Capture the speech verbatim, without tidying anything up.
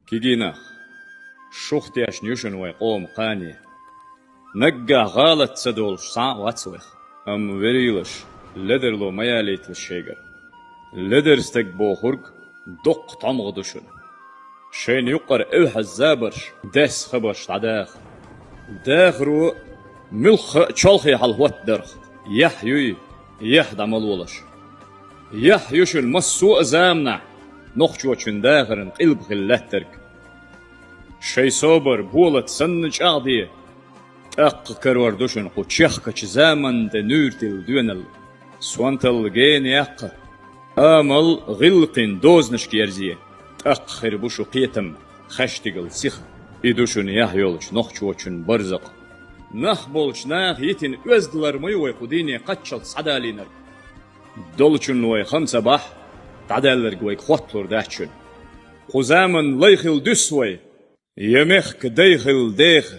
Кегийнах, шух тешна ю шуна вай къоман кхане. Наггахь гӀалат ца долуш цхьа а вац вайх, амма, верийлаш, ледарло ма ялийталаш шайгара. Ледар стаг бохург доккха тхьомгӀа ду шуна. Шайна юккъара эвхьаза забарш, даьсса хабарш дӀадаха. Дахаро муьлхха а чолхе хьалха хӀоттадарх, яхь юй, яхь дӀа ма лолаш. Яхь ю шуна массо а заманахь нохчочун дахаран къилба хила лаьттарг. Шайн собар болат санна чӀагӀде, тӀаккха карор ду шуна кху чехкачу заманан тӀе нуьйр тилла доьналла. Сонталла гена яккха, амал гӀиллакхийн дозанашка ерзе, тӀаккха хир бу шу кхетам, хаьштигал сиха. И ду шуна яхь йолчу нохчочун барзакъ. Нах болчу наха йитина оьздалар ма ю вай кху дийне кхаччалц схьадалийнарг. Долчунна вай хам ца бахь, дӀадаьлларг вайга хотталур дац шуна. Кху заманан лай хила дуьсу вай, я мехкан дай хила деха,